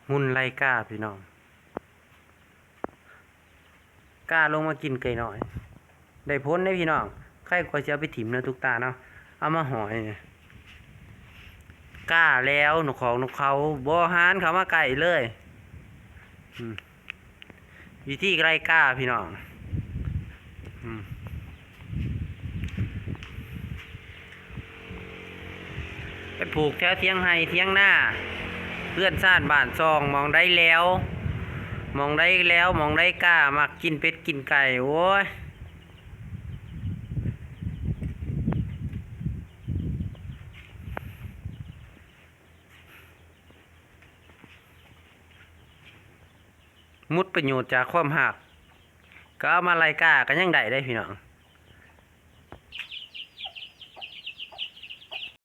ມຸນໄລ່ກ້າພີ່ນ້ອງ ກ້າລົງມາກິນໄກ່ນ້ອຍ ໄດ້ຜົນເດ້ພີ່ນ້ອງ ໃຄກວ່າຊິເອົາໄປຖິ້ມເນາະຕຸກຕາເນາະ ເອົາມາຫ້ອຍ ກ້າແລ້ວ ນົກຂອງນົກເຂົາບໍ່ຫານເຂົ້າມາໃກ້ເລີຍ ອືມ ວິທີໄລ່ກ້າພີ່ນ້ອງ ອືມ ໄປຜູກແຖວຖຽງໄຮ່ຖຽງນາ ເຮືອນຊານບ້ານຊ່ອງ ໝ່ອງໃດແລ້ວ ໝ່ອງໃດແລ້ວ ໝ່ອງໃດກ້າ ມັກກິນເປັດກິນໄກ່ ໂອ້ຍ ໝົດປະໂຫຍດຈາກຄວາມຮັກ ກໍເອົາມາໄລ່ກ້າກໍຍັງໄດ້ເດ້ພີ່ນ້ອງ